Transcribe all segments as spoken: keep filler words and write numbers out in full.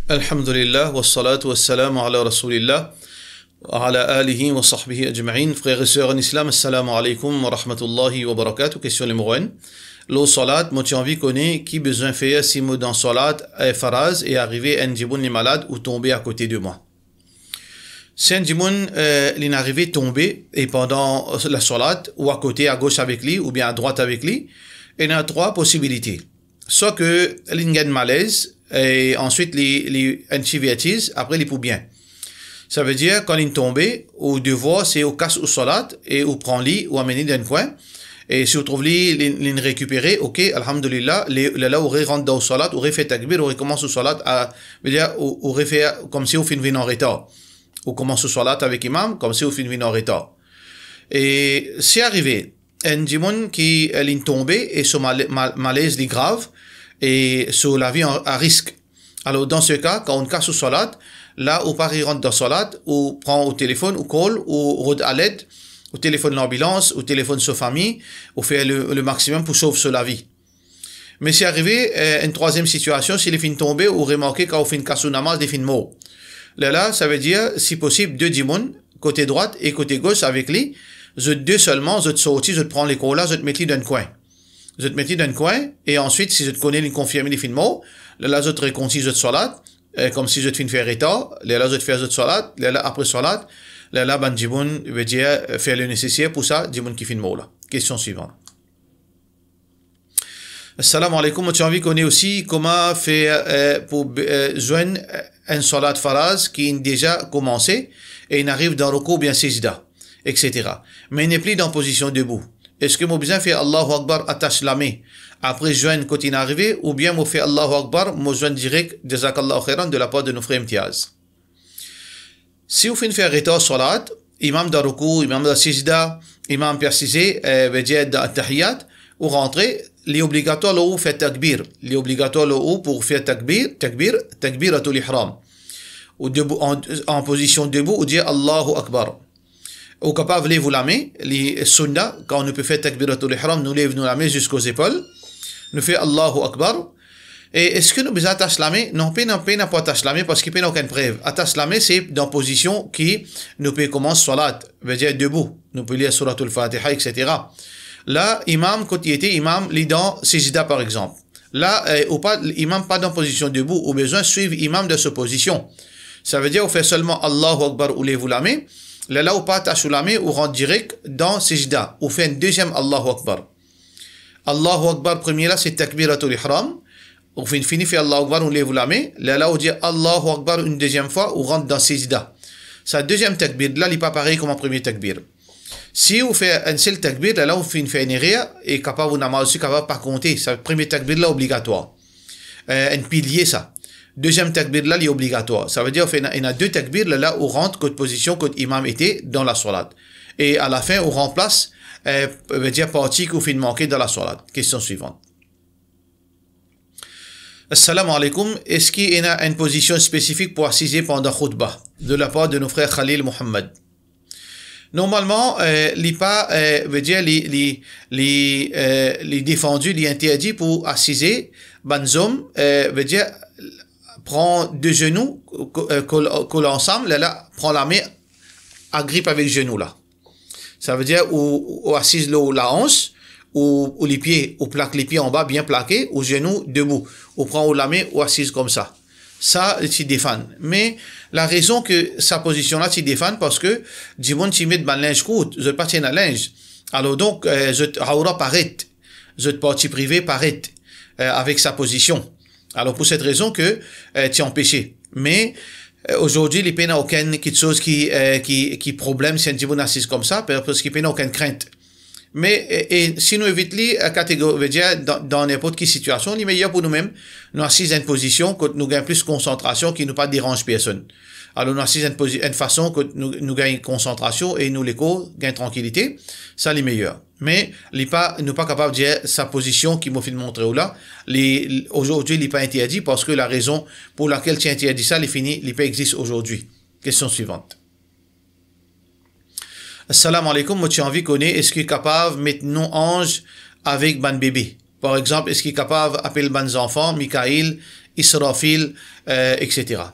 Alhamdulillah, wassalatu wassalamu ala Rasoulillah, wa ala alihi wa sahbihi ajma'in. Frer e ser an Islam, assalamu alaikum wa rahmatullahi wa barakatuh. Kestion nimero enn. Lor salat, mo ti anvi kone ki bizin fer si mo dan salat, eh, faraz e arive enn dimoun li malad ou tonbe akote de mwa. Si enn dimoun, eh, linn arive tonbe e pandan lasalat ou akote, agos avek li oubien adrwat avek li, ena trwa posibilite. Swa ke linn gagn malez e answit li, li enn ti vertiz, apre li pou bien. Savedir, kan linn tonbe, ou devwar se ou kas ou salat e ou pran li, ou amenn li dan enn kwin. E si ou trouv li, li, linn rekipere, ok, alhamdulillah, le, lerla ou re rant dan ou salat, ou refer takbir, ou rekoumans ou salat, a, vedir, ou, ou refer koumsi ou finn vinn an retar. Ou koumans ou salat avek imam, koumsi ou finn vinn an retar. E si arive, enn dimoun ki, eh, linn tonbe e so mal-, mal-, malez li grav e so lavi an, a risk. Alor, dan se ka, kan ou kas ou salat, la ou pa re rant dan salat, ou pran ou telefonn, ou call, ou rod aled, ou telefonn lanbilans, ou telefonn so fami, ou fer le, le maximum pou sov so lavi. Me si arive, eh, enn trwaziem sitiasion, si li finn tonbe, ou remarke kan ou finn kas ou namaz, li finn mor. Lerla, savedir, si posib, de dimoun, kote drwat e kote gos avek li, zot de selman, zot sorti, zot pran lekor la, zot met li dan enn kwin. Zot met li dan enn kwin, e answit, si zot kone, li konfirme li finn mor, lerla zot rekontign zot salat, eh, koumsi zot finn fer retar, lerla zot fer zot salat, lerla apre salat, lerla bann dimoun, vedir, fer le neseser pou sa dimoun ki finn mor la. Kestion swivan. Assalamu alaikum, mo ti anvi kone osi kouma fer, eh, pou, eh, zwenn, eh, enn salat faraz ki inn deza koumanse e inn ariv dan roukou oubien sezda, et cetera. Me nepli dan pozision debou. Eski mo bizin fer Allahu Akbar, atas lame, apre zwenn kot inn arive, oubien mo fer Allahu Akbar, mo zwenn direk, jazakallahu khairan, de lapar de nou frer Imtiaz? Si ou finn fer retar salat, imam dan roukou, imam dan sezda, imam pe asize, eh, vedir dan tahiyat, ou rantre, li obligatwar lor ou fer takbir. Li obligatwar lor ou pou fer takbir, takbir, takbiratul ihram. Ou debou, an, an pozision debou, ou dir Allahu Akbar. Ou kapav lev ou lame, li sunna, kan nou pe fer takbiratul ihram, nou lev nou lame ziska zepol, nou fer Allahu Akbar. E eski nou bizin atas lame? Non, pena, pena pou atas lame, parski pena okenn prev. Atas lame, se dan pozision ki nou pe koumans salat, vedir debou, nou pe lir Suratul Fatiha, et cetera. La, imam, kot li ete, imam, li dan sezda, par exanp. La, eh, ou pa, imam pa dan pozision debou, ou bizin swiv imam dan so pozision. Savedir, ou fer selman Allahu Akbar, ou lev ou lame, lerla ou pa atas ou lame, ou rant direk dan sezda, ou fer enn deziem Allahu Akbar. Allahu Akbar premie la, se takbiratul ihram. Ou finn fini fer Allahu Akbar, ou lev ou lame, lerla ou dir Allahu Akbar enn deziem fwa, ou rant dan sezda. Sa deziem takbir la, li pa parey kouma premie takbir. Si ou fer enn sel takbir, lerla ou finn fer enn erer, e kapav ou namaz osi kapav pa konte. Sa premie takbir la obligatwar. Eh, enn pilie sa. Deziem takbir la, li obligatwar. Savedir, ou fer ena, ena de takbir, lerla ou rant kot pozision kot imam ete dan lasalat. E alafin, ou ranplas, eh, vedir parti ki ou finn manke dan lasalat. Kestion swivan. Assalamu alaikum. Eski ena enn pozision spesifik pou asize pandan khoutba? De lapar de nou frer Khalil Mohammed. Normalman, eh, li pa, eh, vedir li, li, li, eh, li defandi, li interdi pou asize, bann zom, eh, vedir pran de zenou, ko-, eh, kol, kol ansam, lerla pran lame, agrip avek zenou la. Savedir ou, ou asiz lor laans, ou, ou lipie, ou plak lipie anba, bien plake, ou zenou debou, ou pran ou lame, ou asiz koumsa. Sa, li ti defann. Me larezon ki sa pozision la ti defann, parski dimoun ti met bann linz kourt, zot pa ti ena linz. Alor donk, eh, zot aora paret, zot parti prive paret, eh, avek sa pozision. Alor pou set rezon ki, eh, ti anpese. Me, eh, azordi, li pena okenn kiksoz ki, eh, ki, ki problem si enn dimoun asiz koumsa, pa-, parski pena okenn krint. Me, e, e si nou evit li, eh, kategori, vedir, dan, dan ninport ki sitiasion, li meyer pou noumem, nou asiz enn pozision kot nou gagn plis konsantrasion, ki nou pa deranz personn. Alor, nou asiz enn pozi-, enn fason kot nou, nou gagn konsantrasion e nou lekor gagn trankilite, sa li meyer. Me li pa, nou pa kapav dir sa pozision ki mo finn montre ou la, li, li, azordi, li pa interdi, parski larezon pou lakel ti interdi sa, li fini, li pa exist azordi. Kestion swivan. Assalamu alaikum, mo ti anvi kone, eski kapav met non anz avek bann bebe? Par exanp, eski kapav apel bann zanfan Mikail, Israfil, eh, et cetera.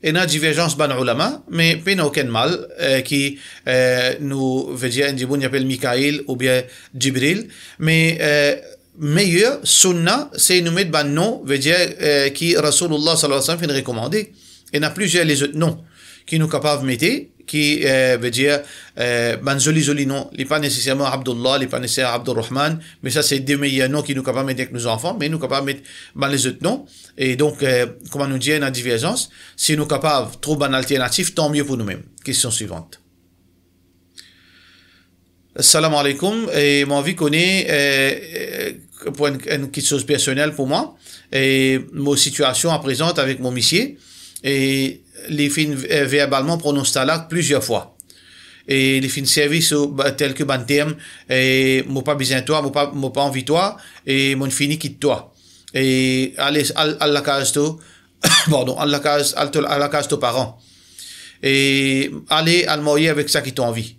Ena diverzans bann oulama, me pena okenn mal, eh, ki, eh, nou, vedir, enn dimoun li apel Mikail oubien Jibril, me, eh, meyer sunna, se nou met bann non, vedir, eh, ki Rasoulullah sallallahu alayhi wa sallam finn rekomande. Ena plizier lezot non ki nou kapav mete, ki, eh, vedir, eh, bann zoli, zoli non. Li pa neseserman Abdullah, li pa neseserman Abdurrahman, me sa se de meyer non ki nou kapav met avek nou zanfan, me nou kapav met bann lezot non. E donk, eh, kouma nou dir, ena diverzans. Si nou kapav trouv bann alternatif, tanmie pou noumem. Kestion swivant. Salam aleykoum, e mo anvi kone, eh, eh, pou enn, enn kiksoz personel pou mwa, e mo sitiasion aprezan avek mo misie, e li finn, eh, verbalman pronons talak plizier fwa. E li finn servi so, ba, telke bann term, e mo pa bizin twa, mo pa, mo pa anvi twa, e mo'nn fini kit twa. E ale, al, al lakaz to, pardon, al lakaz, al to, al lakaz to paran. E ale, al marye avek sa ki to anvi.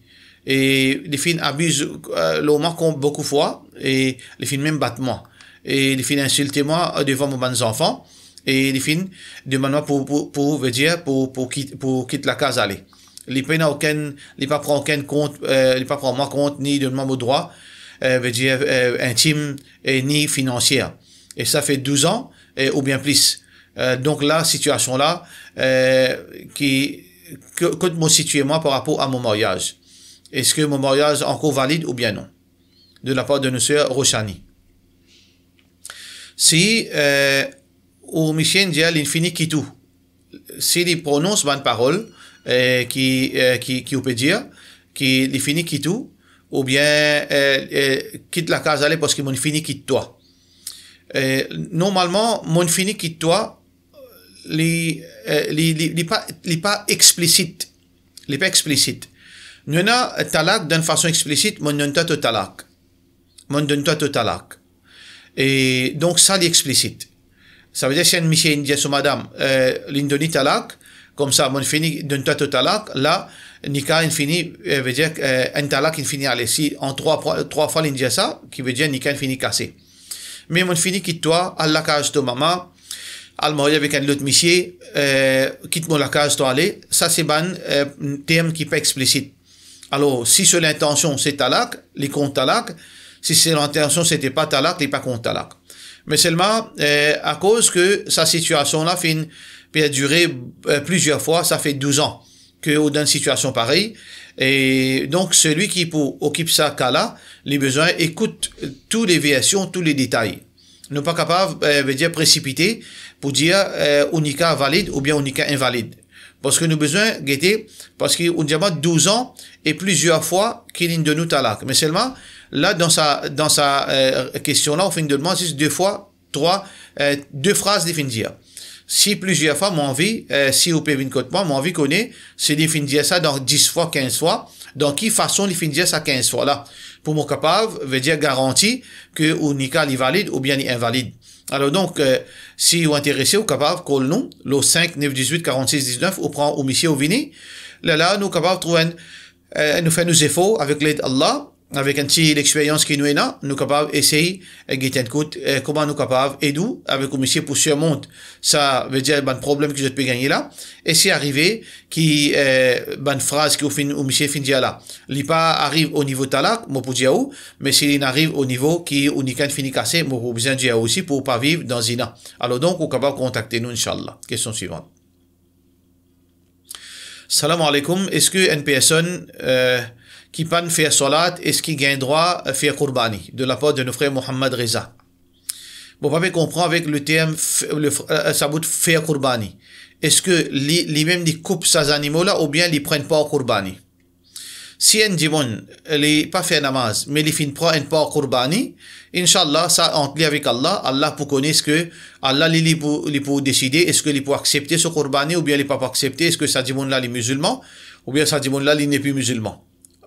E li finn abiz, eh, lor mwa kon boukou fwa, e li finn mem bat mwa. E li finn insilte mwa, eh, devan mo bann zanfan, e li finn demann mwa pou, pou, pou, vedir, pou, pou kit, pou kit lakaz ale. Li pena okenn, li pa pran okenn kont, eh, li pa pran mwa kont, ni donn mwa mo drwa, eh, vedir, eh, intim, e ni finansier. E sa fer douz an, eh, oubien plis. Eh, donk la, sitiasion la, eh, ki, ko-, kot mo sitie mwa par rapor a mo maryaz. Eski mo maryaz ankor valid oubien non? De lapar de nou ser Roshani. Si, eh, ou misie inn dir li fini kit ou, si li pronons bann parol, eh, ki, eh, ki, ki ou pe dir, ki li fini kit ou, oubien, eh, eh, kit lakaz ale parski mo'nn fini kit twa. Eh, normalman, mo'nn fini kit twa, li, eh, li, li, li pa, li pa explisit. Li pa explisit. Nou ena talak dan fason explisit, mo'nn donn twa to talak. Mo'nn donn twa to talak. E donk sa, li explisit. Savedir si enn misie inn dir so madam, eh, li'nn donn li talak, koumsa mo'nn fini donn twa to talak, la, nika inn fini, eh, vedir, eh, enn talak inn fini ale. Si an trwa, trwa fwa li'nn dir sa, ki vedir nika inn fini kase. Me mo'nn fini kit twa, al lakaz to mama, al marye avek enn lot misie, eh, kit mo lakaz to ale, sa se bann, eh, term ki pa explisit. Alor, si so lintansion se talak, li kont talak. Si so lintansion sete pa talak, li pa kont talak. Me selman, eh, akoz ke sa sitiasion la finn perdire, eh, plizier fwa, sa fer douz an ke ou dan sitiasion parey. E donk, selwi ki pou okip sa ka la, li bizin ekout tou le version, tou le detay. Nou pa kapav, eh, vedir presipite pou dir, eh, ou nika valid oubien ou nika invalid. Parski nou bizin gete, parski ou dir mwa douz an e plizier fwa ki li'nn donn ou talak. Me selman, la, dan sa, dan sa, eh, kestion la, ou finn donn mwa zis de fwa, trwa, eh, de fraz li finn dir. Si plizier fwa, mo anvi, eh, si ou pe vinn kot mwa, mo anvi kone si li finn dir sa dan dis fwa, kinz fwa, dan ki fason li finn dir sa kinz fwa la, pou mo kapav, vedir, garanti ke ou nika li valid oubien li invalid. Alor donk, eh, si ou interese, ou kapav call nou, lor sink nef diz-wit karant-sis diz-nef, ou pran ou misie, ou vini. Lerla nou kapav trouv enn, eh, nou fer nou zefor avek led Allah, avek enn ti lexperyans ki nou ena, nou kapav esey, eh, get enn kout, eh, kouma nou kapav ed ou avek ou misie pou sirmont sa, vedir bann problem ki zot pe gagne la. E si arive ki, eh, bann fraz ki ou finn, ou misie finn dir la, li pa ariv o nivo talak, mo pou dir ou, me si li'nn ariv o nivo ki ou nika inn fini kase, mo pou bizin dir ou osi pou ou pa viv dan zina. Alor donk, ou kapav kontakte nou, inshallah. Kestion swivant. Salam aleykoum, eski enn personn, eh, ki pa'nn fer swalat, eski gagn drwa, eh, fer kourbani? De lapar de nou frer Mohammad Reza. Bon, pa pe konpran avek le term f-, le f-, eh, sa bout fer kourbani. Eski li, limem li koup sa zanimo la oubien li pran par kourbani? Si enn dimoun, eh, li pa fer namaz, me li finn pran enn par kourbani, inshallah, sa ant li avek Allah, Allah pou kone eski Allah li, li pou, li pou deside eski li pou aksepte so kourbani oubien li pa pou aksepte, eski sa dimoun la li mizilman, oubien sa dimoun la li nepli mizilman.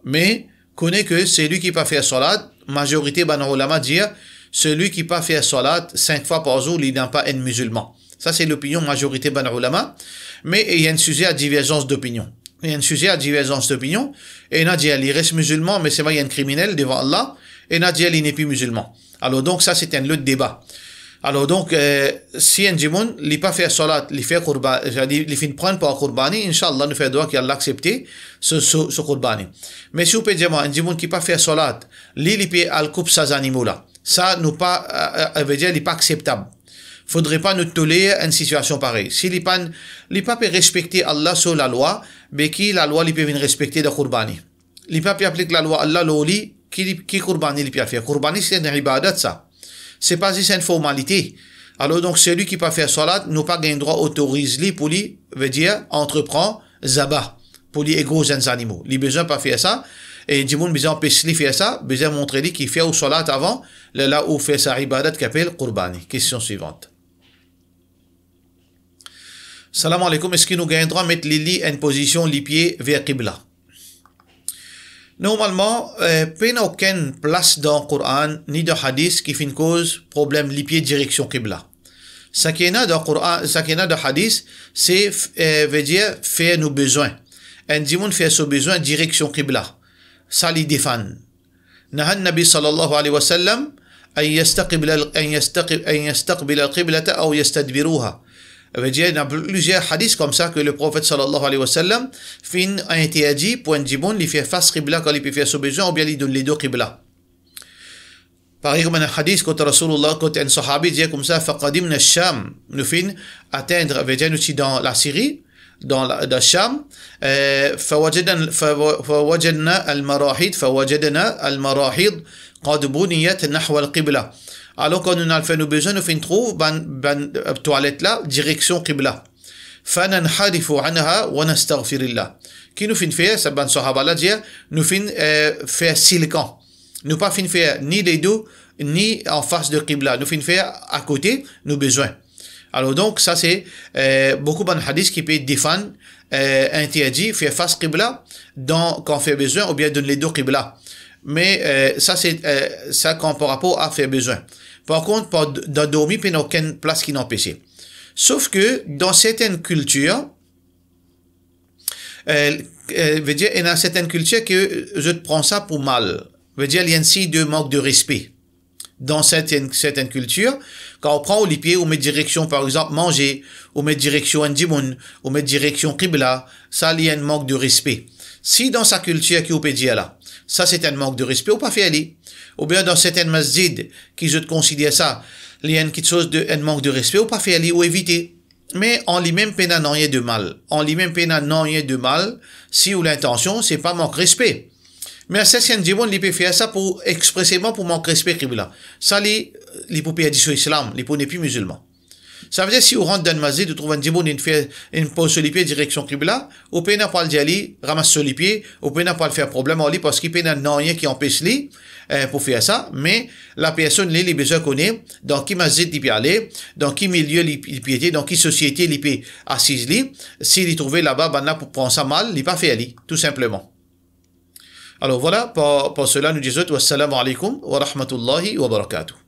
Me kone ke selwi ki pa fer swalat, mazorite bann oulama dir, selwi ki pa fer swalat sink fwa par zour, li napa enn mizilman. Sa se lopinion mazorite bann oulama, me ena enn size a diverzans dopinion. Ena enn size a diverzans dopinion, ena dir li res mizilman, me selman li enn kriminel devan Allah, ena dir li nepli mizilman. Alor donk, sa se enn lot deba. Alor donk, eh, si enn dimoun, li pa fer salat, li fer kourba-, li, li finn pran par kourbani, inshallah, nou fer dwa ki Allah aksepte so, so, so kourbani. Me si ou pe dir mwa, enn dimoun ki pa fer salat, li, li pe al koup sa zanimo la. Sa, nou pa, eh, eh, vedir, li pa akseptab. Fodre pa nou toler enn sitiasion parey. Si li pa, li pa pe respekte Allah so lalwa, be ki lalwa li pe vinn respekte dan kourbani? Li pa pe aplik lalwa Allah lor li, ki, ki kourbani li pe al fer? Kourbani, se enn ibadat sa. Se pa zis enn formalite. Alor donk, selwi ki pa fer salat, nou pa gagn drwa otoriz li pou li, vedir, antrepran zaba, pou li egor enn zanimo. Li bizin pa fer sa, e dimoun bizin anpes li fer sa, bizin montre li ki fer ou salat avan, lerla ou fer sa ibadat ki apel kourbani. Kestion swivant. Salam aleykoum, eski nou gagn drwa met lili enn pozision lipie ver kibla? Normalman, eh, pena okenn plas dan Koran ni dan hadis ki finn koz problem lipie direksion kibla. Saki ena dan Koran, saki ena dan hadis, se, eh, vedir fer nou bezwin. Enn dimoun fer so bezwin direksion kibla. Sa li defann. نهى النبي صلى الله عليه وسلم أن يستقبل، أن يستقب-، أن يستقبل القبلة أو يستدبرها. Vedir, ena plizier hadis koumsa ki Leprofet sallallahu alayhi wa sallam finn interdi pou enn dimoun li fer fas kibla kan li pe fer so bezwin, oubien li donn ledo kibla. Parey kouma enn hadis kot Rasoulullah, kot enn sahabi dir koumsa, فقدمنا الشام, nou finn atenn, vedir nou ti dan Lasiri, dan la, dan Sham, eh, فوجدنا، فو-، فوجدنا المراحيض، فوجدنا المراحيض قد بنيت نحو القبلة. Alor kan nou al fer nou bezwin, nou finn trouv bann, bann, eh, twalet la direksion kibla. فننحرف عنها ونستغفر الله. Ki nou finn fer, sa bann sahaba la dir, nou finn, eh, fer silkan. Nou pa finn fer ni ledo, ni anfas de kibla. Nou finn fer akote nou bezwin. Alor donk, sa se, eh, boukou bann hadis ki pe defann, eh, interdi fer fas kibla dan, kan fer bezwin, oubien donn ledo kibla. Me, eh, sa se, eh, sa kan par rapor a fer bezwin. Par kont, par, dan dormi, pena okenn plas ki anpese. Sof ke dan sertenn kiltir, eh, eh, vedir, ena sertenn kiltir ki zot pran sa pou mal. Vedir, li enn sign de mank de respe. Dan sertenn, sertenn kiltir, kan ou pran ou lipie, ou met direksion, par exanp, manze, ou met direksion enn dimoun, ou met direksion kibla, sa li enn mank de respe. Si dan sa kiltir ki ou pe dir la, sa se enn mank de respe, ou pa fer li. Oubien dan sertenn masjid ki zot konsider sa, li enn kiksoz de, enn mank de respe, ou pa fer li, ou evite. Me an limem pena nanye de mal. An limem pena nanye de mal si ou lintansion se pa mank respe. Me si enn dimoun li pe fer sa pou, expreseman pou mank respe kibla, sa li, li pou perdi so islam, li pou nepli mizilman. Savedir si ou rant dan enn masjid, ou trouv enn dimoun inn fer, inn poz so lipie direksion kibla, ou pena pou al dir li ramas so lipie, ou pena pou al fer problem ar li, parski pena nanye ki anpes li, eh, pou fer sa, me lapersonn li, li bizin kone dan ki masjid li pe ale, dan ki milie li, li pe ete, dan ki sosiete li pe asiz li. Si li trouve laba bann la pou pran sa mal, li pa fer li, tou sinpleman. Alor vwala, par, par sela nou dir zot, wassalamu alaykum wa rahmatullahi wa barakatuh.